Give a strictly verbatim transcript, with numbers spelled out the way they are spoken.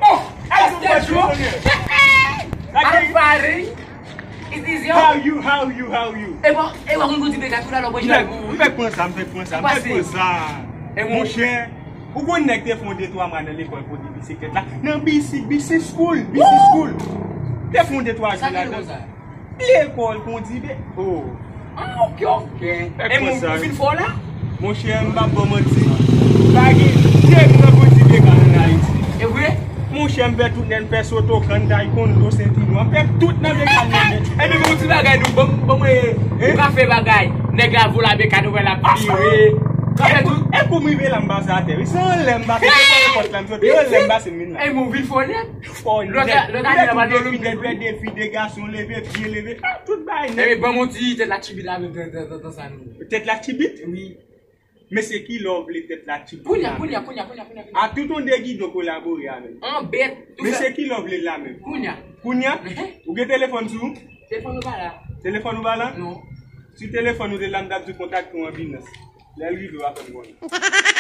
Oh, Pastor Joe. I'm fine. It is you. How you, how you, how you? E bon, e bon, moun di bega tout alò, bon, m fèk pran sa, m fèk pran sa, m fèk pran sa. Monchè, ou konn nèg te fè yon de twa mwa nan lekòl pou di bisiklèt la? Nan bisi, bisi school, bisi school. Te fè yon de twa jou ladan. Lekòl kondi be. Oh. Ah, ok, ok. E moun, ou fin fò la? Monchè, m p ap ba w manti. Pa gen nèg nan kondi bega an Ayiti. E vre? Monchè, m fè tout nèg, m fè sotokan, taekwondo, senti nwa. M fè tout nan bega nan men. E men yon ti bagay, nou, bon, bon, mwen, ou ka fè bagay. Nèg la vola beka, nou wè l ap vire. Ou ka fè tout. E kou m rive la, m pase atè. Se anlè m pase, se pa nenpòt la m soti. Anlè m pase m vin la. E moun vin fò nèt. Fò nèt. Lòt ane, m ap defi, m fè defi de gason leve, pye leve, ah, tout bagay nèt. Epi ban m yon ti tèt la tibit la, menm tan sa nou. Tèt la tibit? Wi. Mesye, kilè w vle tèt la tibit la? Kounya, kounya, kounya, kounya, kounya, kounya. A tout yon de gidon kolabore avè m. On bèt. Mesye, kilè w vle l la menm? Kounya. Kounya? Ou gen telefòn sou ou? Telefòn ou pa la. Telefòn ou pa la? Non. Si telefòn ou te la, m t ap di w kontakte w an Binance. Lè l rive, w a fè m konnen.